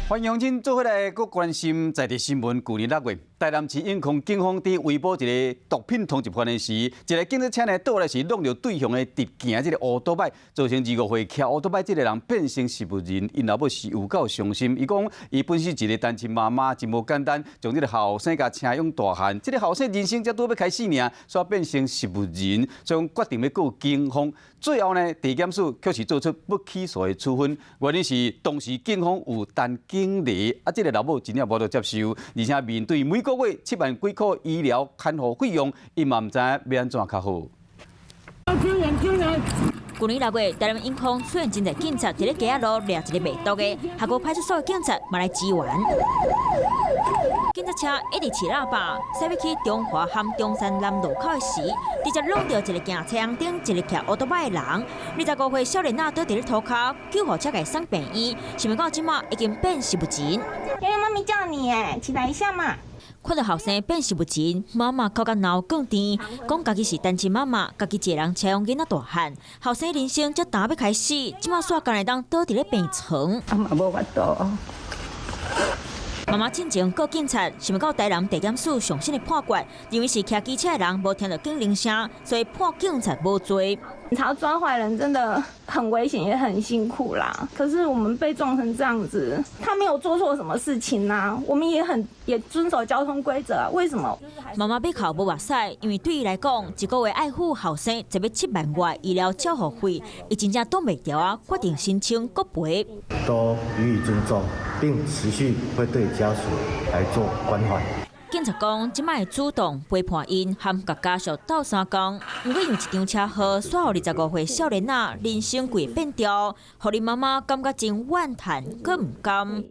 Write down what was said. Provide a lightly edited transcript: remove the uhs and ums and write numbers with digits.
歡迎恁做伙來閣關心在地新聞。舊年6月，台南市永康警方佇圍捕一个毒品通緝犯的時，一个警察車呢倒來時挵著對方的直行這个烏多擺，造成25歲騎烏多擺這个人變成植物人。𪜶老母是有夠傷心，伊講伊本身一个單親媽媽，真無簡單，將這个後生共請養大漢，這个後生人生才拄欲開始爾，煞變成植物人，所以講決定欲告警方。最後呢，地檢署卻是做出不起訴的處分，原因是當時警方有單警例，啊，這个老母真正無法度接受，而且面對每個月7萬幾箍醫療看護費用，伊嘛毋知影欲按怎較好。救人救人！舊年6月，台南永康出現真濟警察佇咧街仔路掠一个賣毒的，合谷派出所的警察嘛來支援。警察車一直飼喇叭，駛欲去中華和中山南路口的時，直接挵著一个行車紅燈、一个騎烏多擺的人。25歲少年仔倒佇咧塗跤，救護車共伊送病院，想袂到這馬已經變植物人。悠悠媽咪叫你哎，起來一下嘛。看著後生變植物人，媽媽哭甲腦更甜，講家己是單親媽媽，家己一个人飼養囡仔大漢，後生人生才焦欲開始，這馬煞干焦會當倒佇咧病床。啊嘛無法度。媽媽進前告警察，想袂到台南地檢署上審的判決，認為是騎機車的人無聽著警鈴聲，所以判警察無罪。警察抓壞人真的很危險，也很辛苦啦。可是我們被撞成這樣子，他沒有做錯什麼事情啊，我們也很也遵守交通規則啊，為什麼？媽媽欲哭無目屎，因為對伊來講，一個月愛付後生一欲7萬外醫療照護費，伊真正擋袂牢啊，決定申請國賠。都予以尊重，並持續會對家屬來做關懷。警察講，這擺會主動陪伴𪜶，和共家屬鬥相共。毋過因為一場車禍，煞予25歲少年仔人生規變調，予𪜶媽媽感覺真怨嘆，閣毋甘。